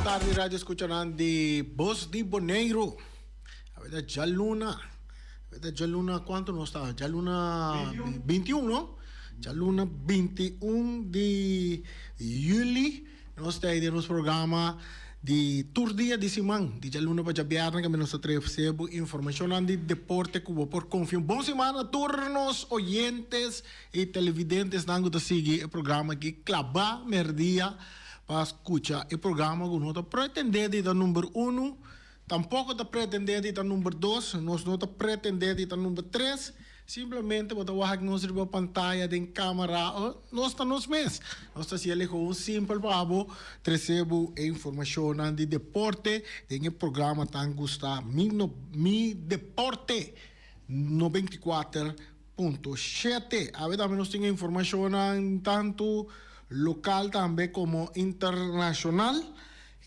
Bon tardi radio escuchanan di Bos di Boneiru. Awe ta djaluna. Awe ta djaluna cuanto nos ta? Djaluna 21, no? Djaluna 21 di juli nos ta den nos programa di tur dia di siman, di djaluna pa djabièrnè kaminda nos ta trese bo informashonnan di deporte ku bo por konfia. Un bon siman na tur nos oyentes i televidentesnan ku ta sigui e programa aki klabá mèrdia pa skucha e programa ku no ta pretendé di ta number uno, tampoko ta pretendé di ta number dos, nos no ta pretendé di ta number tres, simplemente bo ta wak nos riba pantaya den kamera o nos ta nos mes. Nos ta hasi algo simpel pa bo trese bo e informashonnan di deporte den e programa tan gusta Mi no Mi Deporte 94.7. Awe tambe nos tin informashonnan tantu lokal tambe komo internashonal.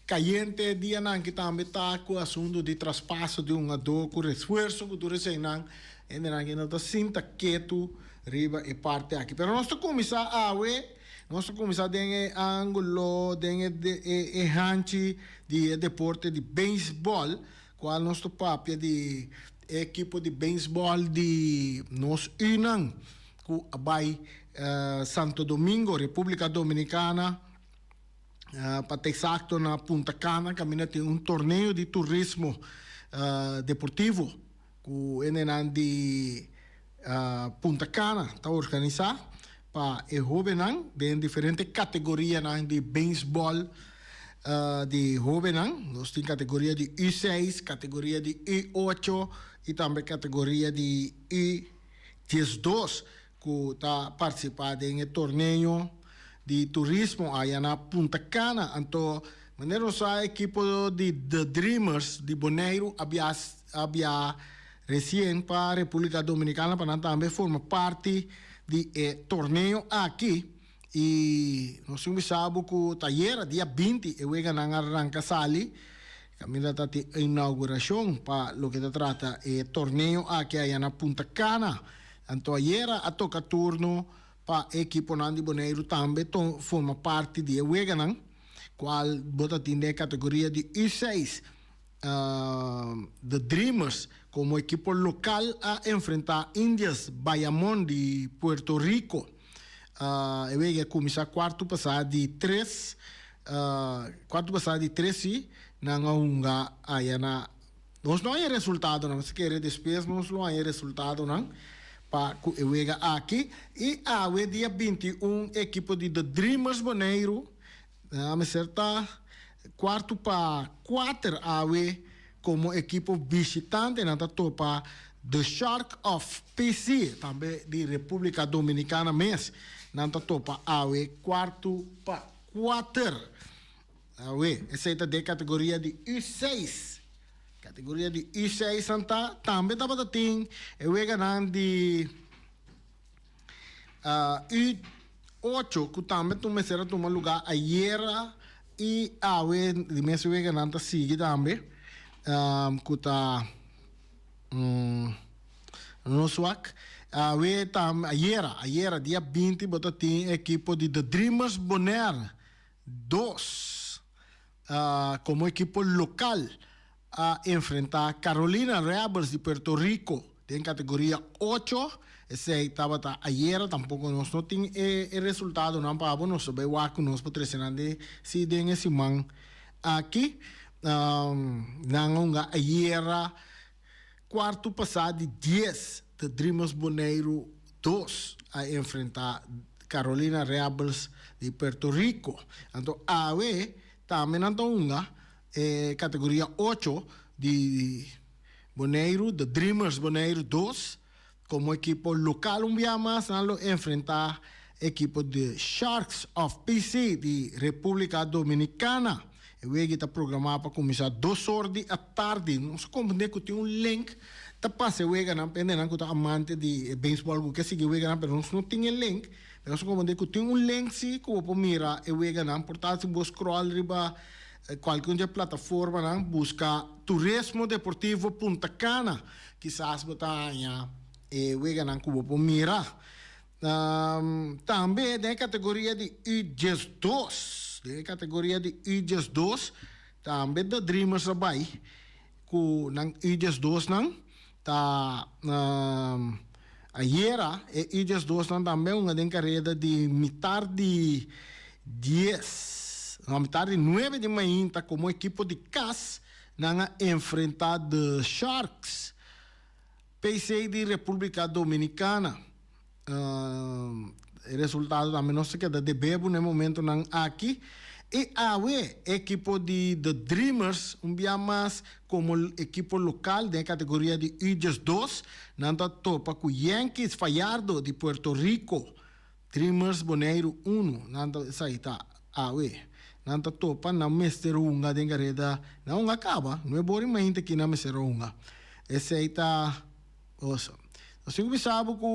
Kayente dianan ki tambe ta ku asuntu di traspaso di un adó ku refuerso ku tur eseinan, hendenan ki no ta sinta ketu riba e parti aki. Pero nos ta kuminsá awe, nos ta kuminsá den e ángulo, den e e hanchi di e deporte di beisbòl, kual nos ta papia di e ekipo di beisbòl di nos Unan ku a bai Santo Domingo, Repúblika Dominikana. Pa ta eksakto na Punta Cana kaminda tin un torneo di turismo deportivo ku hendenan di Punta Cana ta organisá pa e hóbennan den diferente kategorianan di beisbòl di hóbennan. Nos tin kategoria di U seis, kategoria di U ocho i tambe kategoria di U diesdos. Ku ta partisipá den e torneo di turismo aya na Punta Cana. Anto manera nos sa ekipo di The Dreamers di Boneiru a bia a bia resien pa Repúblika Dominikana pa nan tambe forma parti di e torneo aki. I nos tin bisa bo ku ta ayera dia 20 e weganan a ranka sali kaminda ta tin inaugurashon pa loke ta trata e torneo aki aya na Punta Cana. Anto ayera a toka turno pa e ekiponan di Boneiru tambe forma parti di e weganan, kual bo ta tin den e kategoria di U6. The Dreamers komo ekipo lokal a enfrentá Indias Bayamón di Puerto Rico. E wega a kuminsá kuartu pasá di tres, kuartu pasá di tres si, nan a hunga aya na. Nos no haña resultadonan, si kere despues nos lo haña resultadonan pa ku e wega aki. I awe dia 21 ekipo di The Dreamers Boneiru a mester ta kuartu pa kuater awe komo ekipo bishitante nan ta topa The Shark of PC tambe di Republika Dominikana mes nan ta topa awe kuartu pa kuater. Awe, esei ta den kategoria di U6. Kategoria di U6 nan ta, tambe tabata tin e weganan di U8 ku tambe tu mester a tuma lugá ayera i awe di mes weganan ta sigui tambe ku ta nos wak. Awe tambe, ayera, ayera dia 20 bo ta tin ekipo di The Dreamers Bonaire. Dos, komo ekipo lokal a enfrentá Carolina Rebels di Puerto Rico den kategoria ocho. Esei tabata ayera, tampoko nos no tin e resultadonan pa abo, nos ta bai wak ku nos por trese nan den si den e siman aki. Nan a hunga ayera kuartu pasá di dies, The Dreamers Boneiru dos a enfrentá Carolina Rebels di Puerto Rico. Anto awe tambe nan ta hunga e kategoria ocho di Boneiru, The Dreamers Boneiru dos, komo ekipo lokal un bia mas nan lo enfrentá ekipo The Sharks of PC di Repúblika Dominikana. E wega ta programá pa kuminsá dos or di atardi. Nos a komprendé ku tin un link ta pasa e weganan pa hendenan ku ta amante di e beisbòl ku ke sigui e weganan, pero nos no tin e link. Pero nos a komprendé ku tin un link si ku bo por mira e weganan. Por tal si bo scroll riba kualke un di e plataformanan buska Turismo Deportivo Punta Cana kisas bo ta haña e weganan ku bo por mira. Tambe den e kategoria di U 12, den e kategoria di U 12. Tambe The Dreamers a bai ku nan U 12 nan ta ayera e U 12 nan tambe a hunga den kareda di mitar di dies no mitar di nuebe di mainta komo ekipo di kas nan a enfrenta The Sharks PC di Repúblika Dominikana. E resultado tambe nos ta keda debe bo na e momentonan aki. I awe e ekipo di The Dreamers un bia mas komo ekipo lokal den e kategoria di U 12 nan ta topa ku Yankees Fajardo di Puerto Rico. Dreamers Boneiru unu nan ta esaki ta awe. Nan ta topa nan mester hunga den kareda nan hunga kaba no e bor imahinta ki nan mester a hunga. Esei ta. Oso. Nos tin ku bisa bo ku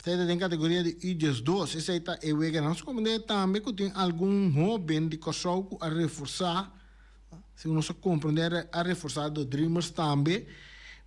esei ta den kategoria di U 12. Esei ta e weganan. Nos komprendé tambe ku tin algun hóben di Kòrsou ku a reforsá, segun nos a komprendé a reforsá The Dreamers tambe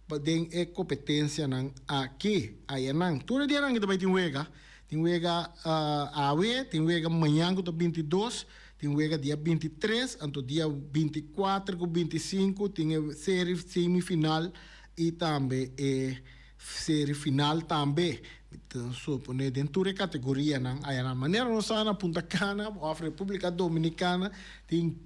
pa den e kompetensianan aki. Ayanan. Tur e dianan aki ta bai tin wega. Tin wega awe, tin wega mañan ku ta 22. Tin wega dia 23, anto dia 24 ku 25 tin e seri semifinal i tambe e seri final tambe. Mi ta supone den tur e kategorianan aya nan. Manera nos sa na Punta Cana òf Repúblika Dominikana tin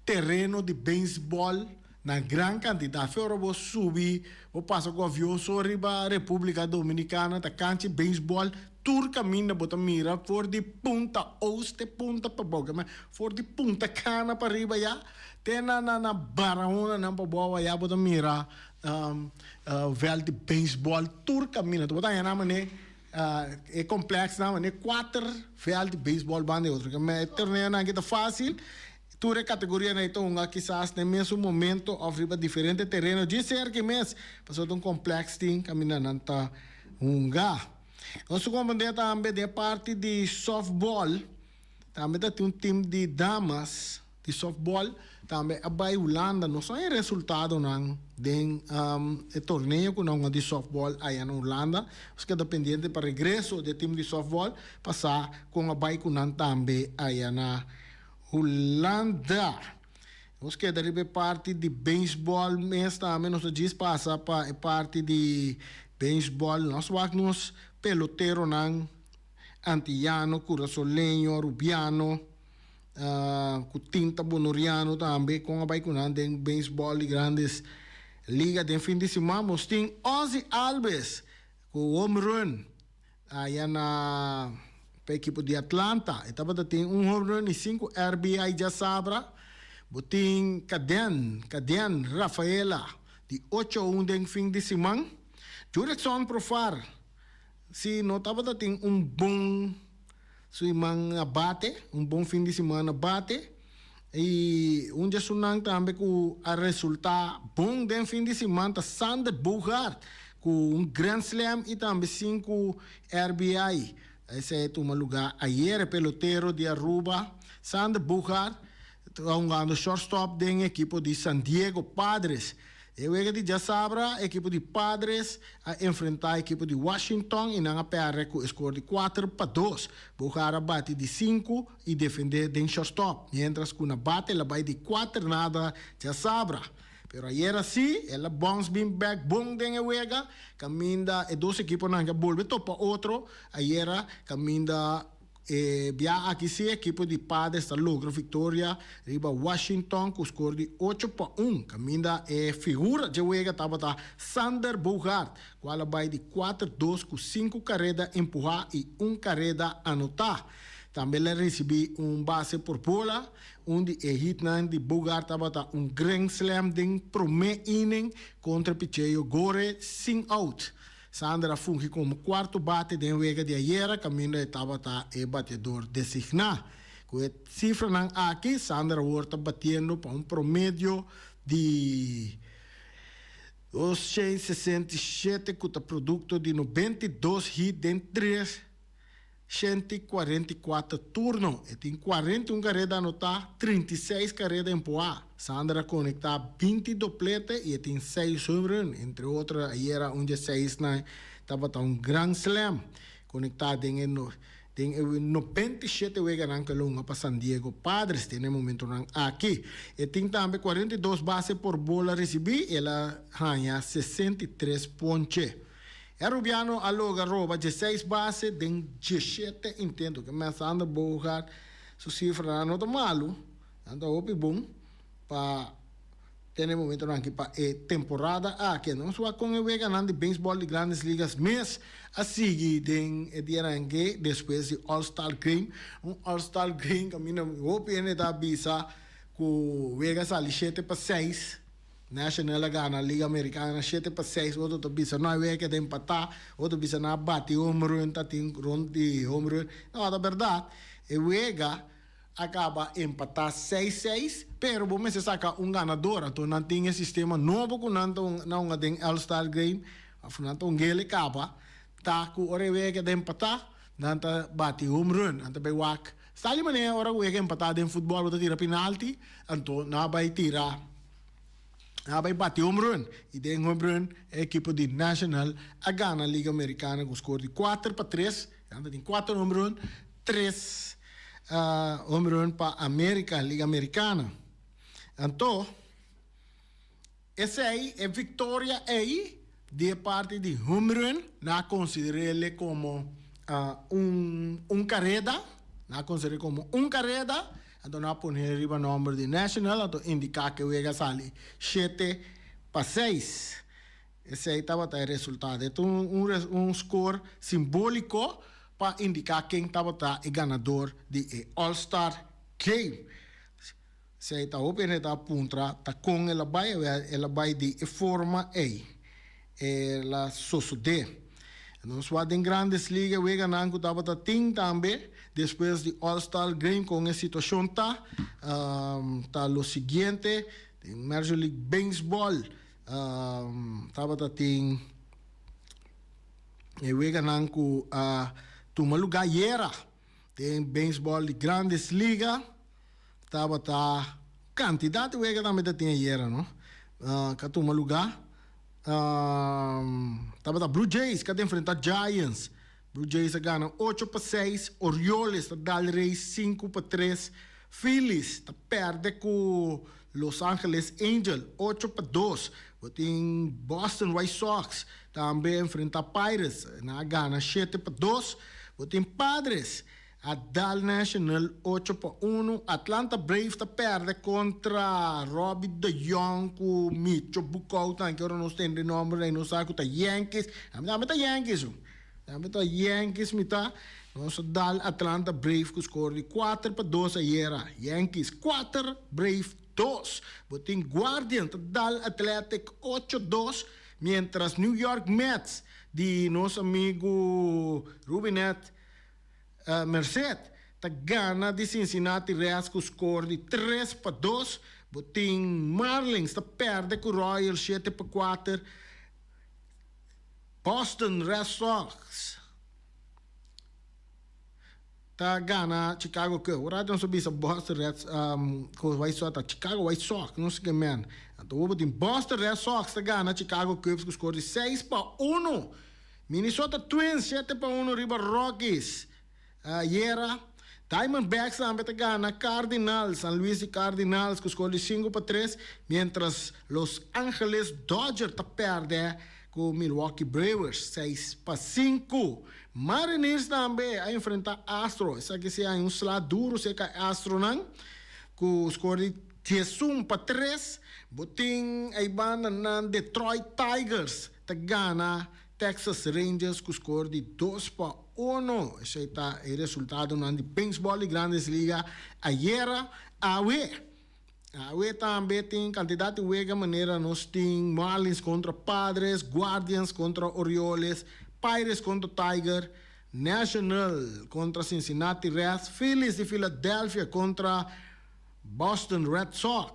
tereno di beisbòl na gran kantidat. Fe ora bo subi bo pasa ku avion so riba Repúblika Dominikana ta kancha beisbòl Tur kaminda bo ta mira for di punta oost te punta pabou, ke men for di Punta Cana pa riba ya te na na na Barahona nan pabou aya bo ta mira vèlt di beisbòl tur kaminda. Bo ta haña nan manera e komplèks nan manera kuater vèlt di beisbòl banda di otro. Ke men e torneonan aki ta fásil, tur e kategorianan ei ta hunga kisas na e mesun momento òf riba diferente tereno dje serka mes, pasobra ta un komplèks tin kaminda nan ta hunga. Nos ta comprende tambe den e parti di softball, tambe ta tin un team di damas di softball tambe a bay Hulanda. Nos no hay resultadonan den e torneo cu nan hunga di softball aya na Hulanda. Nos keda pendiente pa regreso di e team di softball pa sa con a bay cu nan tambe aya na Hulanda. Nos keda riba e parti di beisbòl mes tambe. Nos ta djis pasa pa e parti di beisbòl. Nos wak nos peloteronan antiyano, kurasoleño, arubiano, ku tinta bonoriano tambe kon a bai ku nan den beisbòl di Grandes Liga den fin di siman. Nos tin Ozzie Albies ku home run. Aya na pa ekipo di Atlanta e tabata tin un home run y sinku RBI djasabra. Bo tin Caden, Caden Rafaela di ocho a un den fin di siman. Jurickson Profar si no tabata tin un bon siman na bate, un bon fin di siman na bate. Y un djesunnan tambe cu a resulta bon den fin di siman ta Sander Bogaert cu un grand slam y tambe sinku RBI. Esey a tuma lugar ayer. E pelotero di Aruba, Sander Bogaert, ta hungando shortstop den ekipo di San Diego Padres. E wega di djasabra, ekipo di Padres a enfrenta ekipo di Washington y nan a perde cu e score di 4-2. Bogaert a bati di sinku y defende den shortstop, mientras cu na bate el a bay di kuater nada djasabra. Pero ayera si, el a bounce bin bek bon den e wega, caminda e dos ekiponan a bolbe topa otro ayera, caminda e bia aki si ekipo di Padres ta logra victoria riba Washington cu score di 8-1, caminda e figura dje wega tabata Sander Bogaert, cual a bay di 4-2 cu sinku careda empuha y un careda anota. Tambe el a risibí un base por bola. Un di e hitnan di Bogaert tabata un grand slam den promé inning kontra picheo Gore sin out. Sander a fungi komo kuarto bate den wega di ayera kaminda e tabata e bateador designá. Ku e sifranan aki, Sander awor ta batiendo pa un promedio di 267 ku ta produkto di 92 hit den tres 144 turno. E tin 41 kareda anotá, 36 kareda empuhá. Sander a konektá 20 doplete i e tin 6 home run. Entre otro ayera un dje seisnan tabata un grand slam konektá den e. Den e 97 weganan ku el a hunga pa San Diego Padres te na e momentonan aki. E tin tambe 42 base por bola risibí i el a haña 63 ponche. E arubiano a logra roba 16 base den 17 intento. Ke men Xander Bogaerts su sifranan no ta malu, nan ta hopi bon pa te na e momentonan aki pa e temporada aki. Nos wak kon e weganan di beisbòl di Grandes Ligas mes a sigui den e dianan aki despues di All Star Game. Un All Star Game kaminda hopi hende ta bisa ku wega sali 7-6. National a gana Liga Americana 7-6. Otro ta bisa no e wega keda empatá, otro bisa nan a bati home run, ta tin rond di home run. No, ta bèrdat e wega a kaba empatá 6-6, pero bo mester saka un ganador. Anto nan tin e sistema nobo ku nan ta nan hunga den All Star Game, òf nan ta hung'el e kaba, ta ku ora e wega keda empatá, nan ta bati home run, nan ta bai wak. Sta di manera ora ku wega empatá den futbòl bo ta tira pinalti, anto nan a bai tira, nan a bai bati home run, i den home run e ekipo di National a gana Liga Americana ku skor di 4-3, nan ta tin kuater home run, 3 home run pa America, Liga Americana. Anto, esei, e victoria ei di e parti di home run, nan a consider'ele como un careda, nan a consider'e como un careda, anto nan a pone riba nomber di National, anto indica cu e wega sali 7-6. Esei tabata e resultado. E ta un score simbolico pa indica ken tabata e ganador di e All Star Game. Esei ta hopi hende ta puntra ta con el a bay, el a bay di e forma ey. El a sosode. Nos wak den Grandes Ligas weganan cu tabata tin tambe despues di All Star Game con e situacion ta, ta lo siguiente, den Major League Baseball tabata tin e weganan cu a tuma luga ayera den baseball di Grandes Liga. Tabata cantidad di wega tambe ta tin ayera, no? Cu a tuma luga. Tabata Blue Jays cu a enfrenta Giants. Blue Jays a gana 8-6, Orioles ta dal Rays 5-3, Phillies ta perde cu Los Angeles Angel 8-2. Bo tin Boston White Sox tambe enfrenta Pirates, nan a gana 7-2. Bo tin Padres a dal National 8-1. Atlanta Braves ta perde contra Robbie de Jong cu Micho Boekhoudt. Nan ora nos tende nomber ei nos sa cu ta Yankees. Ami tambe ta Yankees. Tambe ta Yankees mi ta. Nos a dal Atlanta Braves cu score di 4-2 ayera. Yankees 4, Braves 2. Bo tin Guardian ta dal Athletic 8-2, mientras New York Mets di nos amigo Rubinet Merced ta gana di Cincinnati Reds cu score di 3-2. Bo tin Marlins ta perde cu Royals 7-4. Boston Red Sox ta gana Chicago Cubs. Ora nos a bisa Boston Red cu White Sox ta Chicago White Sox, no sé ke men. Anto bo tin Boston Red Sox ta gana Chicago Cubs cu score di 6-1. Minnesota Twins 7-1 riba Rockies. Ayera, Diamondbacks tambe ta gana Cardinals, San Luis di Cardinals cu score di 5-3, mientras Los Angeles Dodgers ta perde cu Milwaukee Brewers 6-5. Mariners tambe a enfrenta Astro, esaki si hay un sla duro cerca Astronan cu score di 11-3. Bo tin ay banda nan Detroit Tigers ta gana Texas Rangers cu score di 2-1. Esey ta e resultadonan di baseball di Grandes Liga ayera. Awe. Awe tambe tin cantidad di wega manera nos tin Marlins contra Padres, Guardians contra Orioles, Pirates contra Tiger, National contra Cincinnati Reds, Phillies di Philadelphia contra Boston Red Sox.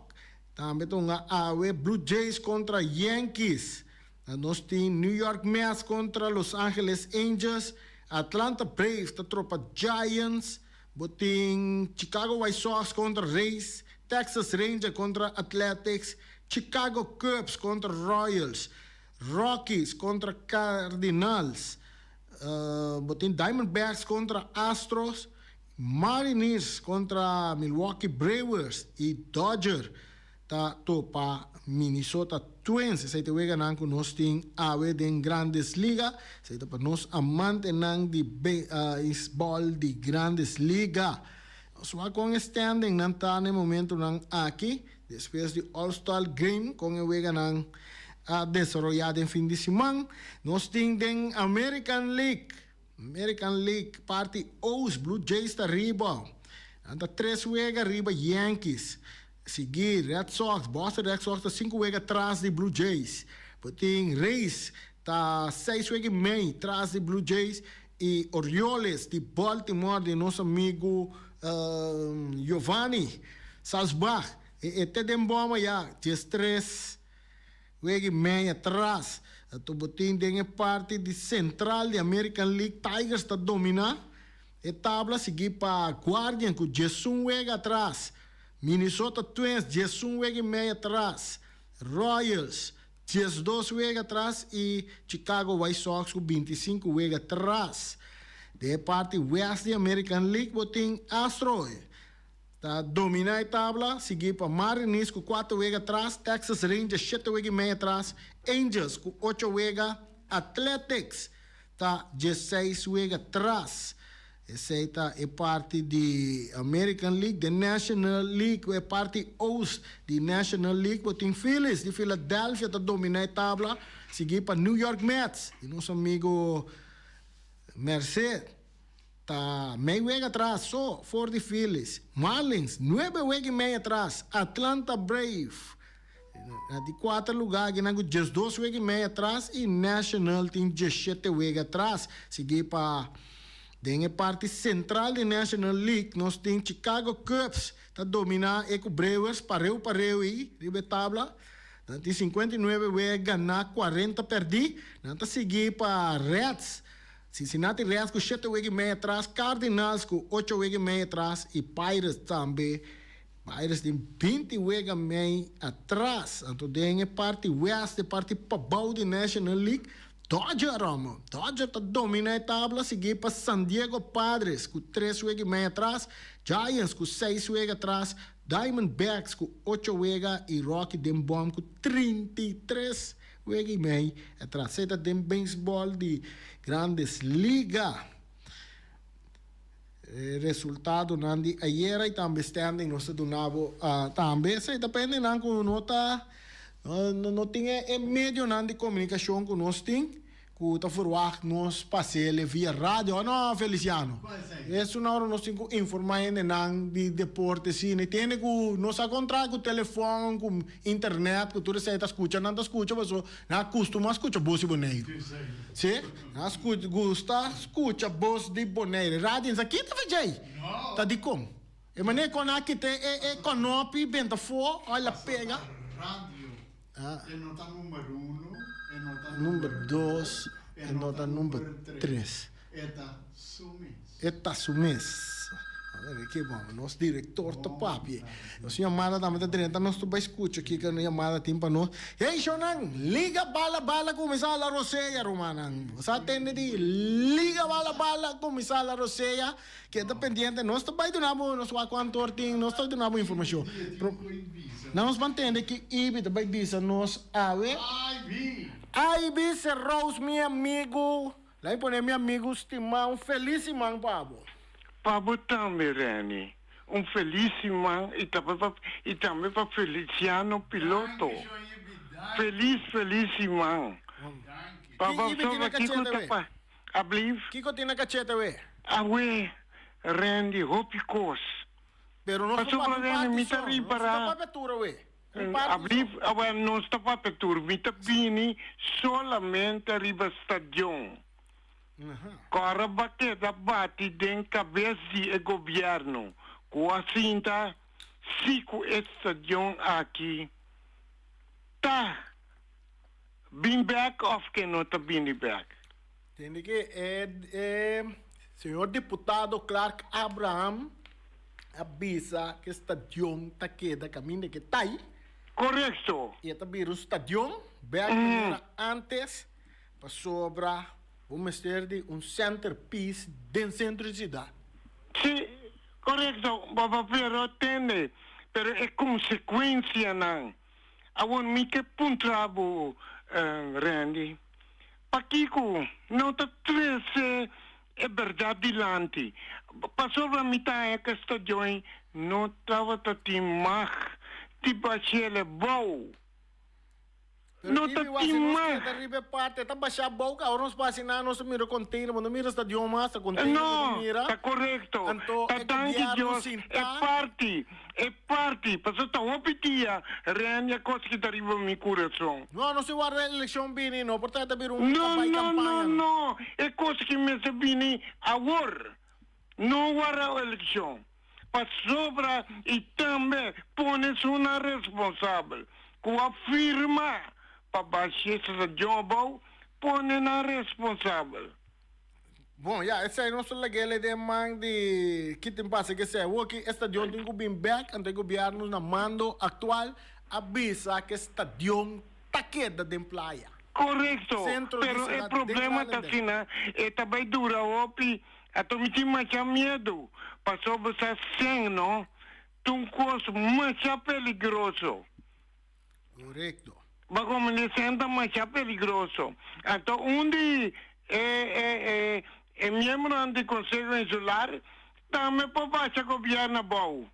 Tambe ta hunga awe Blue Jays contra Yankees. Nos tin New York Mets contra Los Angeles Angels, Atlanta Braves ta tropa Giants, bo tin Chicago White Sox contra Rays, Texas Rangers contra Athletics, Chicago Cubs contra Royals, Rockies contra Cardinals. Bo tin Diamondbacks kontra Astros, Mariners kontra Milwaukee Brewers i Dodger ta topa Minnesota Twins. Esei ta e weganan ku nos tin awe den Grandes Liga. Esei ta pa nos amantenan di beisbòl di Grandes Liga. Nos wak kon e standingnan ta na e momentunan aki despues di All Star Game, kon e weganan a desaroyá den fin di siman. Nos tin den American League, American League parti Oost, Blue Jays ta riba. Nan ta tres wega riba Yankees. Sigui Red Sox, Boston Red Sox ta sinku wega tras di Blue Jays. Bo tin Rays ta seis wega i mei tras di Blue Jays i Orioles di Baltimore di nos amigu Giovanni Salsbach e te den bòm aya 13 wega i mei atras. Anto bo tin den e parti di sentral di American League Tigers ta domina e tabla sigui pa Guardian ku 11 wega atras. Minnesota Twins 11 wega i mei atras, Royals 12 wega atras i Chicago White Sox ku 25 wega atras. Den e parti west di American League bo tin Astros ta domina e tabla, sigui pa Mariners ku 4 wega atras, Texas Rangers 7 wega i mei atras, Angels ku 8 wega, Athletics ta 16 wega atras. Esei ta e parti di American League. Den National League, e parti oost di National League, bo tin Phillies di Philadelphia ta dominá e tabla, siguí pa New York Mets di nos amigo Merced ta mei wega atras so for di Phillies. Marlins nuebe wega i mei atras. Atlanta Brave na di kuater lugá akinan ku 12 wega i mei atras i National tin 17 wega atras, siguí pa. Den e parti sentral di National League nos tin Chicago Cubs ta dominá e ku Brewers pareu pareu ei riba e tabla. Nan tin 59 wega ganá, 40 pèrdí. Nan ta sigui pa Reds, Cincinnati Reds ku shete wega i mei atras, Cardinals ku ocho wega i mei atras i Pirates tambe. Pirates tin 20 wega mei atras. Anto den e parti west, e parti pabou di National League, Dodger Romo. Dodger ta domina e tabla, sigui pa San Diego Padres ku tres wega i mei atras, Giants ku seis wega atras, Diamondbacks ku ocho wega i Rocky den bòm ku 33 wega i mei atras. Esei ta den beisbòl di Grandes Liga. E resultadonan di ayera i tambe standing nos ta duna bo tambe. Esei ta pa hendenan ku no ta no tin e medionan di komunikashon ku nos tin ku ta verwagt nos pas'el via radio o no Feliciano? Esun ora nos tin ku informá hendenan di deporte asina. I tin hende ku no sa kontra ku telefòn ku internet ku tur esei ta skucha nan ta skucha pasobra nan a kustumá skucha bos di Boneiru. Si, nan a gusta skucha bos di Boneiru. Radio sa kita Vijay? Ta dikon? E manera kon a kita e konopi benta afó, oi la pega. Radio e no ta number uno, e no ta number dos, e no ta number tres. E ta su mes. E ta su mes. Ke bon, nos director ta papia. Nos yamada tambe ta drenta, nos ta bai scucha kiko nos yamada tin pa nos. Hey shownan, Liga Bala Bala cuminsa la rosea, rumannan. Bo sa tende di Liga Bala Bala cuminsa la rosea. Keda pendiente, nos ta bai duna bo, nos wak cuanto or tin, nos ta duna bo informacion. Nan nos ban tende ki Ibi ta bai bisa nos awe. Ibi Serous mi amigo, la mi pone mi amigo stima un feliz siman pa bo. Pa bo tambe Renny, un feliz siman y y tambe pa Feliciano Piloto. Feliz feliz siman. Pa Ki Ibi tin na kiko cachete ta we? pa ablief? Kiko tin na cachete we? Awe Randy hopi kos. Pero nos no Pasobra papia un Randy parti mi ta so, nos no ta ripará papia tur awe. Un parti so. Ablief awe nos ta papia tur mi ta bini solamente riba stadion. Kòrda ba keda bati den kabes di e gobièrnu ku a sinta si ku e stadion aki ta bin bèk òf ke no ta bini bèk. Tende ke e señor diputado Clark Abraham a bisa ke stadion ta keda kaminda ke ta ei. Korekto. I e ta bira un stadion bèk manera antes pasobra. Bo mester di un centerpiece den centro di ciudad. Si, corecto, bo pero tende, pero e consecuencianan. Awor mi ke puntra bo, Randy, pakiko no ta trece e berdad dilanti? Pasobra mi ta haña ku e stadion no tabata tin mag di bashele bou. Pero No ta Ibi wasi tin nos mag. keda riba e parte ta basha bou ka ora nos pasa na nos ta mira container bo no mira stadion mas ta container bo ta No, mira ta korekto. anto Ta e danki gobierno Dios e sinta. parti, e parti, pasobra ta hopi dia Randy a kos kita riba mi kurason. No, nos tin warda e elekshon bini no por ta ta bira un No, bai no, no, kampaña no. no, e kos ki mester bini awor. No warda elekshon. Pasobra i tambe pone esunnan responsabel ku a firma pa basha stadion abou, pone nan responsabel. Bon, ya, esei nos ta lag'el den man di ki tin pasa ku esei. Awor ki e stadion tin ku bin bek, anto e gobièrnu na mando aktual a bisa ku e stadion ta keda den playa. Korekto, Sentro di pero e siudat den problema ta Kralendijk. asina, e ta bai dura hopi. Ato mi tin masha miedu, pasobra sa sen no ta un kos masha peligroso. Korekto. Bo komende sen ta masha peligroso. Anto un di e e e e miembronan di Konseho Insular tambe por basha gobièrnu abou.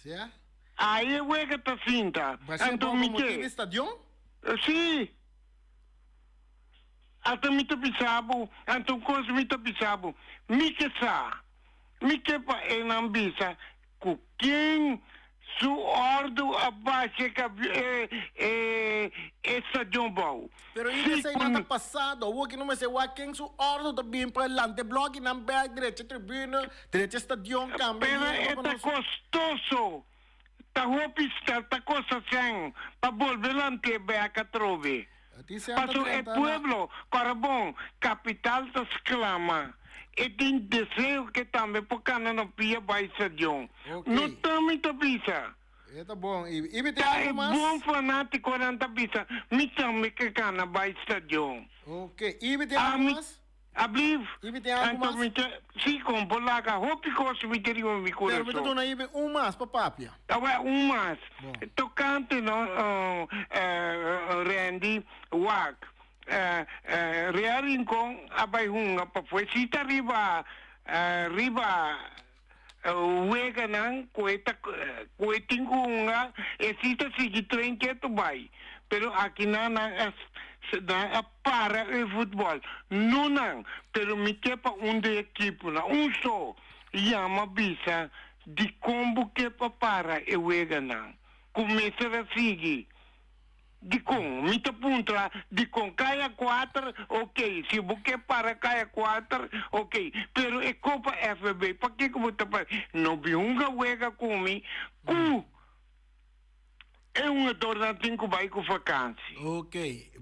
Sea? Ai e wega ta sinta. Basha Anto abou mi pa ke. motibu di stadion? Si. Ata mi ta bisa bo, anto un kos mi ta bisa bo, mi ke sa, mi ke pa e nan bisa ku ken su òrdu a basha e e e e stadion bou. Pero i Si esei ku nan ta pasado, awor ki no mester wak ken su òrdu ta bin pa lanta e blòki nan bèk, drecha tribuna, drecha stadion, kambia Pero hierba e pa ta nos. kostoso, ta hopi ta kosta sèn pa bolbe lant'é bèk atrobe. Paso e pueblo Corabon, capital ta sclama. E tin deseo ke tambe por cana na pia bay stadion. No ta mi ta bisa. E ta bon. I mi tin Ta e algo mas? bon fanaticonan ta bisa, mi tambe ke cana bay stadion. Ok. I mi tin algo mas? Ablief. I mi tin algu Anto mas? mi ta, sí, kon por laga hopi kos mi ta riba mi Pero mi ta kurason. duna Ibi un mas pa papia. Awor, un mas. Bon. Tokante no, Randy, wak, Real Rincon a bai hunga pafue. Si ta riba, riba weganan ku e ta, ku e tin ku hunga, e si ta sigui train ketu bai. Pero akinan nan a, nan a para e futbòl. No nan, pero mi ke pa un di e ekiponan, un so, yama bisa dikon bo ke pa para e weganan ku mester a sigui. Dikon? Mi ta puntra dikon. Kaya kuater, ok. Si bo ke para kaya kuater, ok. Pero e Kopa FB, pakiko bo ta para? No bin hunga wega ku mi ku e hungadornan tin ku bai ku vakansi. Ok.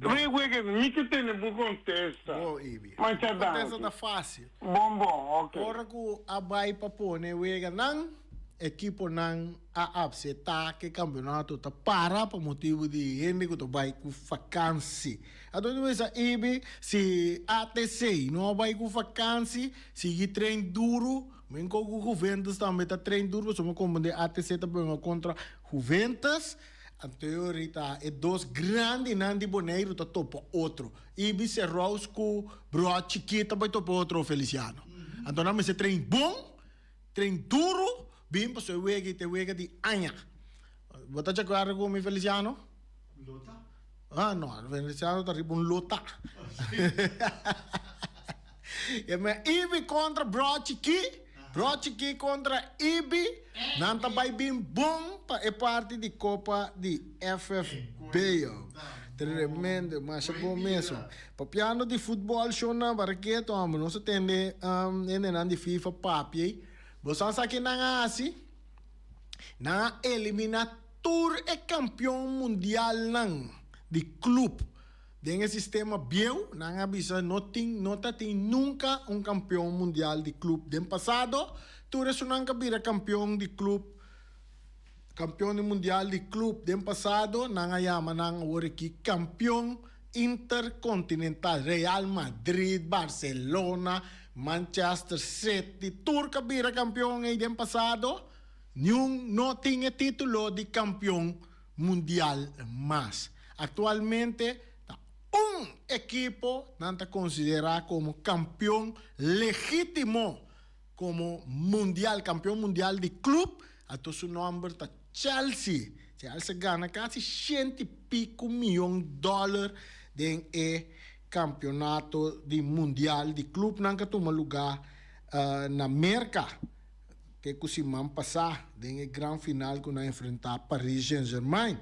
Bon. Wega wega, mi ke tene bo kontesta. Bon, Ibi. Masha Bo kontesta danki. ta fásil. Bon bon, ok. Ora ku a bai pa pone weganan, ekiponan a apseptá ku e kampionato ta para pa motibu di hende ku ta bai ku fakansi. Anto mi bisa Ibi, si ATC no a bai ku fakansi, sigui train duru, men ko ku Juventus tambe ta train duru pasobra mi komprendé ATC ta benga kontra Juventus. Anto ahorita e dos grandinan di Boneiru ta topa otro. Ibi Serrous ku Broa Chikí ta bai topa otro, Feliciano. Anto nan mester train bon, train duru. Bin paso e wega i ta e wega di aña. Bo ta djakuerdo ku mi, Feliciano? Lota? Ah, no, Feliciano ta riba un lota. E me Ibi kontra Bro Chikí, Bro Chikí kontra Ibi, nan ta bai bin bon pa e parti di Kopa di FFB. Tremendo, masha bon mesun. Papiando di futbòl, shonnan, baraketo, homber, nos a tende hendenan di FIFA papia ei. Bo sa sa ke nan a hasi? Nan a eliminá tur e kampion mundialnan di klup den e sistema bieu. Nan a bisa no tin, no ta tin nunka un kampion mundial di klup. Den pasado tur esunnan ku a bira kampion di klup, kampion di mundial di klup den pasado, nan a yama nan awor aki kampion. Intercontinental, Real Madrid, Barcelona, Manchester City, tur ku a bira kampeon ei den pasado, niun no tin e título di kampeon mundial mas. Aktualmente ta un ekipo nan ta konsiderá komo kampeon legítimo komo mundial, kampeon mundial di klup, anto su nòmber ta Chelsea. Chelsea gana kasi 100 i piku mion dòler den e kampeonato di mundial di klupnan ku a tuma lugá na Merka. Ku siman pasá den e gran final ku nan a enfrentá Paris Saint-Germain.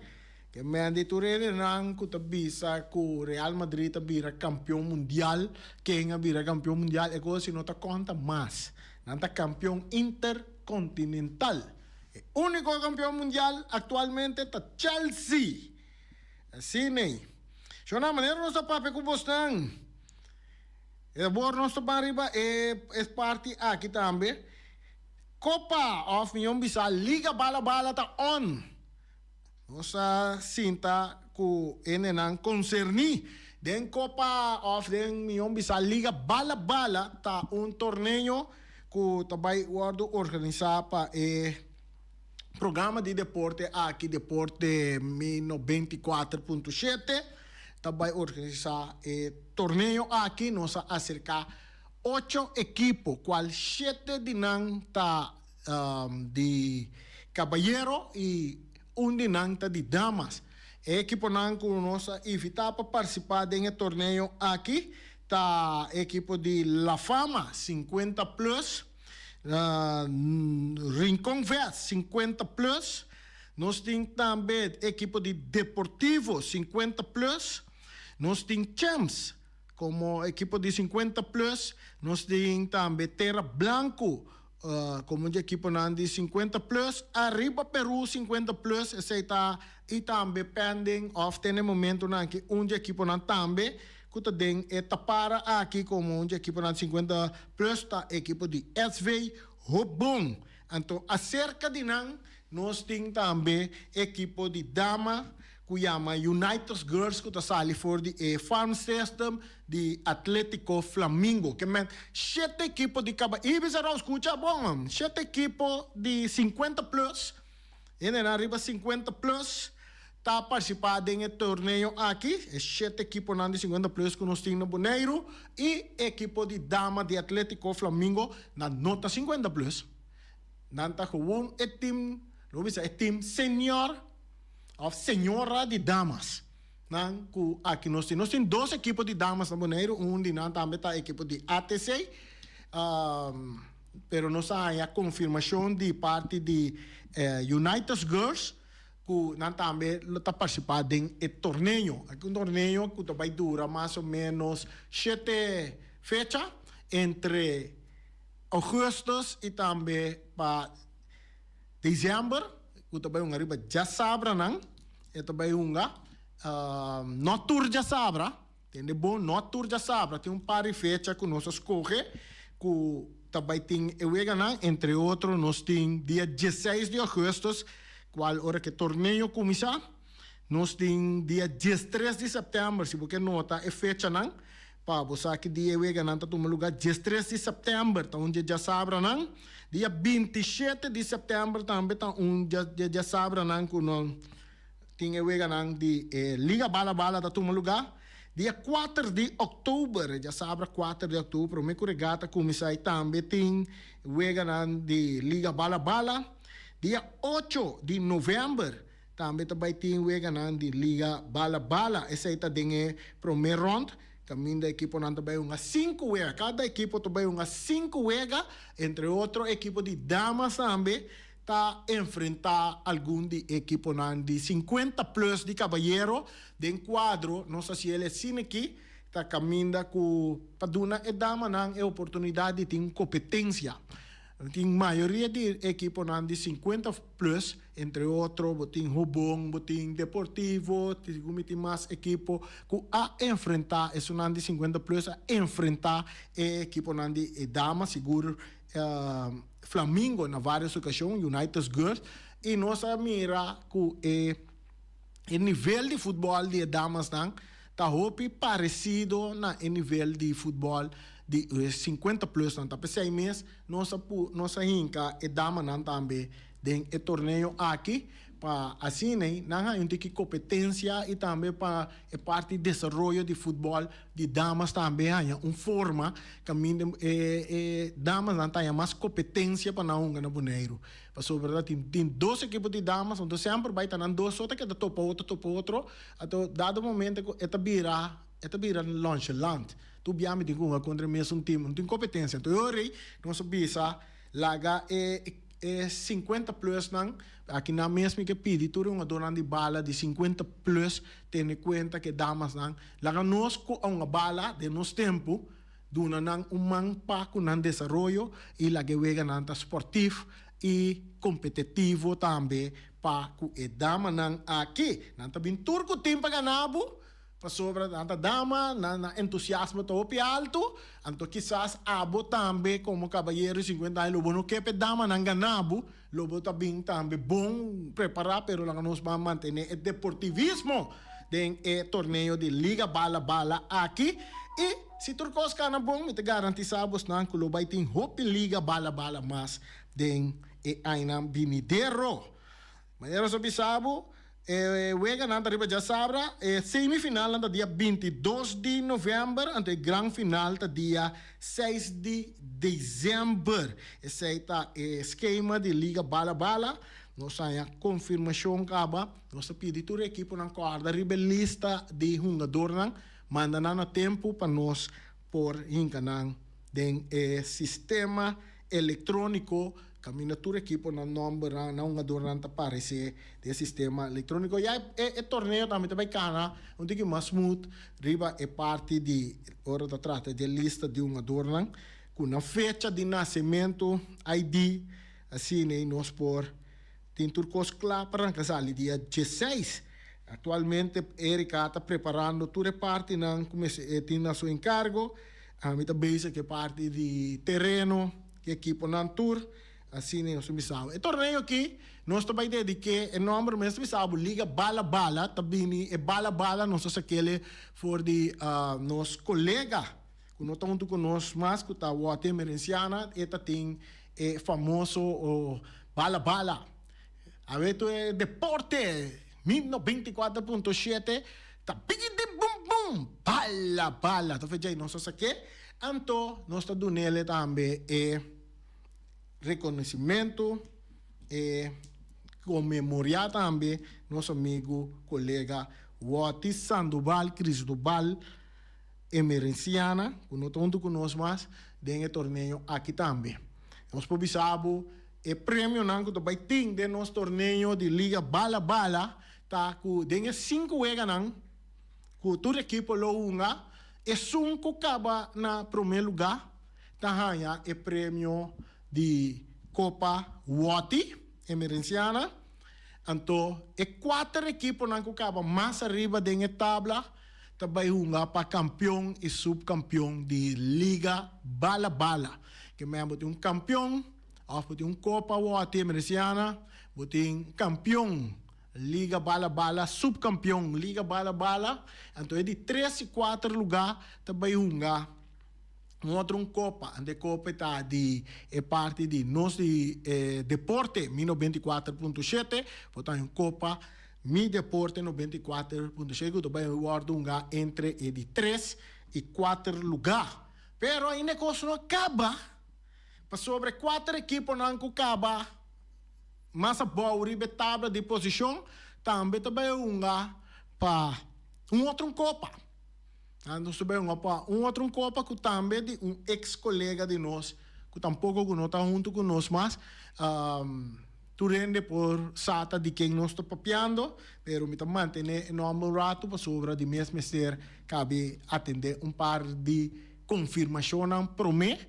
Ke men di tur nan ku ta bisa ku Real Madrid a bira kampeon mundial, ken a bira kampeon mundial, e kos no ta konta mas. Nan ta kampeon interkontinental. E úniko kampeon mundial aktualmente ta Chelsea. Asina nee. Shona, manera nos ta papia ku bosnan. E bor nos ta riba e parti aki tambe. Copa of mihó bisa Liga Bala Bala ta on. Nos a sinta ku hendenan konserní. Den Copa of den mihó bisa Liga Bala Bala ta un torneo ku ta bai wòrdu organisá pa e programa di deporte aki, Deporte 24.7, ta bai organisá e torneo aki. Nos a aserká ocho ekipo, kual shete di nan ta di kabayero i un di nan ta di damas. E ekiponan ku nos a invitá pa partisipá den e torneo aki ta ekipo di La Fama 50 Plus, Rincon Vest 50 Plus, nos tin tambe ekipo di Deportivo 50 Plus, nos tin Champs komo ekipo di 50 Plus, nos tin tambe Terra Blanco komo un ekiponan di 50 Plus, Arriba Peru 50 Plus, esei ta i tambe pending of te na e momentonan aki un ekiponan tambe ku ta den e tapara aki komo un ekiponan 50 Plus ta ekipo di SV Hobon. Anto aserka di nan nos tin tambe ekipo di dama ku yama United Girls ku ta sali for di e farm system di Atletico Flamingo. Ke men shete ekipo di kaba Ibis a skucha bon, shete ekipo di 50 Plus, hendenan riba 50 Plus ta partisipá den e torneo aki, e shete ekiponan di 50 Plus ku nos tin na Boneiru i ekipo di dama di Atletico Flamingo nan no ta 50 Plus. Nan ta gewoon e team, lo bisa e team senior of señora di damas. Nan ku aki nos tin dos ekipo di damas na Boneiru, un di nan tambe ta ekipo di ATC. Pero nos a haña konfirmashon di parti di United Girls ku nan tambe ta partisipá den e torneo. Aki un torneo ku ta bai dura mas o ménos 7 fecha entre ougùstùs i tambe pa desèmber, ku ta bai hunga riba djasabranan, e ta bai hunga no tur djasabra, tende bon, no tur djasabra, tin un par di fecha ku nos a skohe ku ta bai tin e weganan, entre otro nos tin dia 16 di ougùstùs, kual ora ku e torneo kuminsá, nos tin dia 13 di sèptèmber, si bo ke nota e fechanan, pa bo sa ki dia e weganan ta tuma lugá, 13 di sèptèmber ta un dia djasabranan, dia 27 di sèptèmber tambe ta un dia djasabranan ku nos tin e weganan di Liga Bala Bala ta tuma lugá. Dia 4 di òktober, djasabra 4 di òktober, promé ku regata kuminsá i tambe tin weganan di Liga Bala Bala. Dia 8 di novèmber tambe ta bai tin weganan di Liga Bala Bala. Esei ta den e promé rònt. Kaminda ekiponan ta bai hunga 5 wega. Kada ekipo ta bai hunga 5 wega, entre otro ekipo di damas tambe ta enfrentá algun di ekiponan di 50 Plus di kabayero. Den kuadro nos a hasié asina aki ta kaminda ku pa duna e damanan e oportunidat di tin kompetensia. Tin mayoria di ekiponan di 50 Plus, entre otro bo tin Hobon, bo tin Deportivo, tin mas ekipo ku a enfrentá esunnan di 50 Plus a enfrentá e ekiponan di dama, sigur Flamingo na vários okashon, United Girls, i nos a mira ku e nivel di futbòl di e damasnan. Ta hopi paresido na e nivel di futbòl di e 50 plus nan. Ta p'esei mes nos a pu nos a hinka e damanan tambe den e torneo aki pa asina nan haña un tiki kompetensia i tambe pa e parti desaroyo di futbòl di damas tambe haña un forma kaminda e e damasnan ta haña mas kompetensia pa nan hunga na Boneiru. Pasobra ta tin tin dos ekipo di damas, anto semper bai ta nan dos so ta keda topa otro topa otro, anto dado momento ku e ta bira e ta bira nonchalant. Tur bia mi tin ku hunga kontra e mesun tim, no tin kompetensia. Anto e ora ei nos a bisa laga e e sinkuenta plus nan, aki nan mes mi ke pidi tur e hungadornan di bala di sinkuenta plus tene kuenta ku e damasnan, laga nos ku a hunga bala den nos tempu, Duna nan un man pa ku nan desaroyo i laga e weganan ta sportif i kompetitivo tambe pa ku e damanan aki. Nan ta bin tur ku tin pa gana bo, pasobra nan ta dama, nan nan entusiasmo ta hopi altu, anto kisas abo tambe komo kabayero di sinkuenta aña lo bo no ke pa e damanan gana bo, lo bo ta bin tambe bon prepará, pero laga nos ban mantené e deportivismo den e torneo di Liga Bala Bala aki. I si tur kos kana bon, mi ta garantisá bosnan ku lo bai tin hopi Liga Bala Bala mas den e añanan binidero. Manera nos a bisa bo, e weganan ta riba djasabra, e semifinalnan ta dia 22 di novèmber, anto e gran final ta dia 6 di desèmber. Esei ta e skema di Liga Bala Bala. Nos haña konfirmashon kaba. Nos ta pidi tur e ekiponan kòrda riba e lista di hungadornan, manda nan na tempu pa nos por hinka nan den e sistema elektróniko kaminda tur ekiponan nòmbernan, nan hungadornan ta paresé den e sistema elektróniko. Ya e torneo tambe ta bai kana un tiki mas smooth riba e parti di ora ta trata di e lista di hungadornan ku nan fecha di nasementu, ID, asina nos por Tin tur kos kla pa ranka sali dia 16. Aktualmente Erika ta preparando tur e partinan ku mester e tin na su enkargo. Ami ta bezig ku e parti di tereno, ku e ekiponan tur. Asina nos ta bisa bo. E torneo aki nos ta bai dedik'é e nòmber mes ta bisa bo Liga Bala Bala ta bini e Bala Bala nos ta sak'el for di nos kolega ku no ta huntu ku nos mas ku ta Wòte Emerenciana e ta tin e famoso Bala Bala. Awe tu e deporte 1094.7 ta bigidi bum bum Bala Bala. Ta fecha nos a sak'é anto nos ta dun'ele tambe e reconocimento e conmemoria tambe nos amigo colega Wòti Sandoval Cristobal Emerenciana cu no ta hunto cu nos mas den e torneo aki tambe. Nos por bisa bo e premionan cu ta bay tin den nos torneo di Liga Bala Bala ta cu den e cinco weganan cu tur ekipo lo hunga, esun cu caba na prome luga ta haya e premio di Copa Wòti Emerenciana. Anto e cuater ekiponan cu caba mas ariba den e tabla ta bai hunga pa kampion i supkampion di Liga Bala Bala. Ke men bo tin un kampion òf bo tin un kopa wòti Emerenciana, bo tin kampion Liga Bala Bala, supkampion Liga Bala Bala, anto e di tres i kuater lugá ta bai hunga un otro un kopa. Anto e kopa ta di e parti di nos di deporte mi 94.7, bo ta haña un kopa. Mi Deporte 94.6 ku ta bai wòrdu hunga entre e di tres i kuater lugá. Pero ainda e kos no a kaba, pasobra e kuater ekiponan ku kaba mas abou riba e tabla di posishon tambe ta bai hunga pa un otro un kopa. Nos ta bai hunga pa un otro un kopa ku tambe di un eks kolega di nos ku tampoko ku no ta huntu ku nos mas. Tur hende por sa ta di ken nos ta papiando, pero mi ta mantené e nòmber un ratu pasobra di mes mester kabe atendé un par di konfirmashonnan promé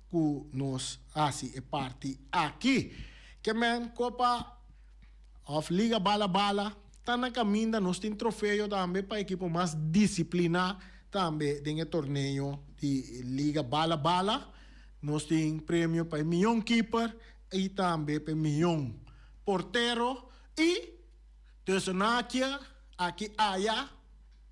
ku nos hasi e parti aki. Ke men Kopa òf Liga Bala Bala ta na kaminda, nos tin trofeo tambe pa ekipo mas disipliná tambe den e torneo di Liga Bala Bala. Nos tin premio pa e mion kiper I tambe p'e mion portero i tussen haakje aki aya.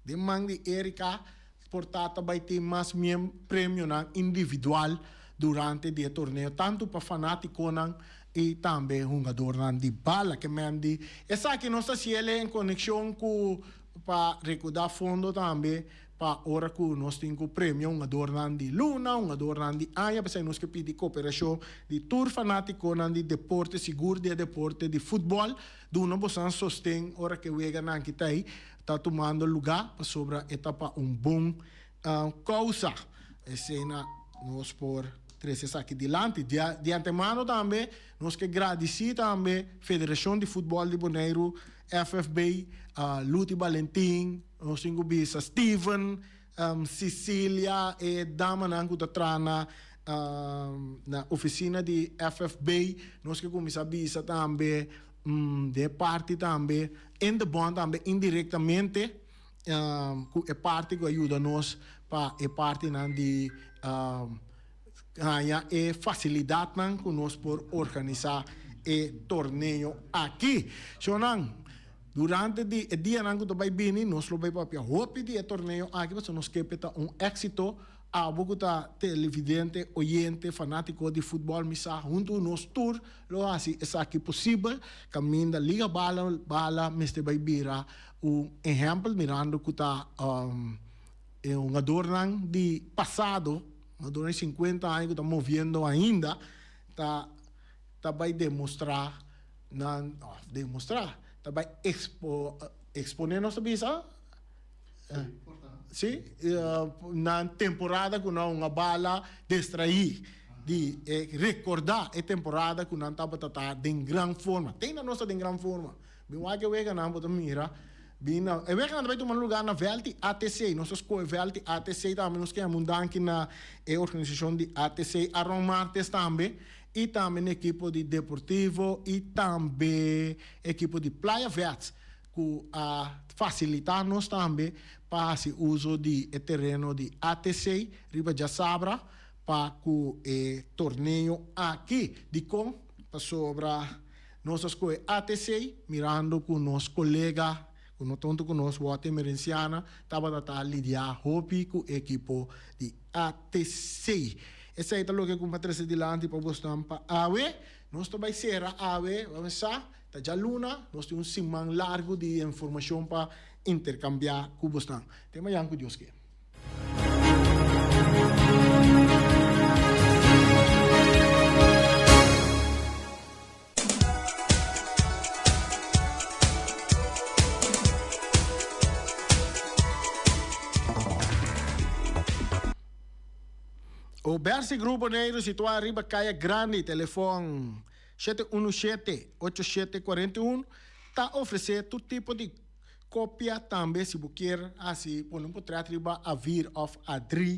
Den man di Erika por ta ta bai tin mas miem premionan individual durante di e torneo tantu pa fanaticonan y tambe hungadornan di bala. Ke men di esaki nos ta haciele en conexion cu pa recuda fondo tambe pa ora cu nos tin cu premia hungadornan di luna, hungadornan di aña, p'esei nos ke pidi cooperacion di tur fanaticonan di deporte, sigur di e deporte di futbol, duna bosan sosten ora ke weganan ki ta ei ta tumando luga, pasobra e ta pa un bon causa. Esena nos por trece esaki dilanti. Di antemano tambe nos ke gradici tambe Federacion di Futbol di Boneiru, FFB, Luti Balentin, Nos tin ku bisa Steven, Cecilia, e damanan ku ta traha na na ofisina di FFB. Nos ke kuminsá bisa tambe den e parti tambe in de bond tambe indirektamente ku e parti ku a yuda nos pa e partinan di haña e fasilidatnan ku nos por organisá e torneo aki. Shownan. Durante di e dianan ku ta bai bini nos lo bai papia hopi di e torneo aki pasobra nos ke p'e ta un éksito. Abo ku ta televidente, oyente, fanátiko di futbòl mi sa huntu nos tur lo hasi esaki posibel. Kaminda Liga Bala Bala mester bai bira un ehèmpel mirando ku ta e hungadornan di pasado, hungadornan di sinkuenta aña ku ta moviendo ainda ta ta bai demostrá. Nan demostrá, ta bai expo, exponé nos ta bisa? Sí, nan temporada ku nan a bala destraí di e rekordá e temporada ku nan tabata ta den gran forma. Te ainda nos ta den gran forma. Bin wak e weganan bo ta mira bin na e weganan ta bai tuma lugá na vèlt di ATC. Nos ta skohe vèlt di ATC tambe. Nos ke yama un danki na e organisashon di ATC Aron Martes tambe. y tambe na ekipo di Deportivo y tambe ekipo di Playa Vets cu a facilita nos tambe pa haci uzo di e tereno di ATC riba djasabra pa cu e torneo aki. Dicon? Pasobra nos a scoge ATC mirando cu nos colega cu no ta hunto cu nos Walter Emerenciana tabata ta lidia hopi cu e ekipo di ATC. Esei ta loke ku mi a trese dilanti pa bosnan pa awe. Nos ta bai sera awe, bo sa, ta djaluna, nos tin un siman largu di informashon pa interkambiá ku bosnan. Te mañan ku Dios ke. O Bersi Group Boneiru situá riba Kaya Grandi, telefòn 717 8741, ta ofresé tur tipo di kopia tambe si bo kier hasi pone un potrèt riba A-vier òf A-drie.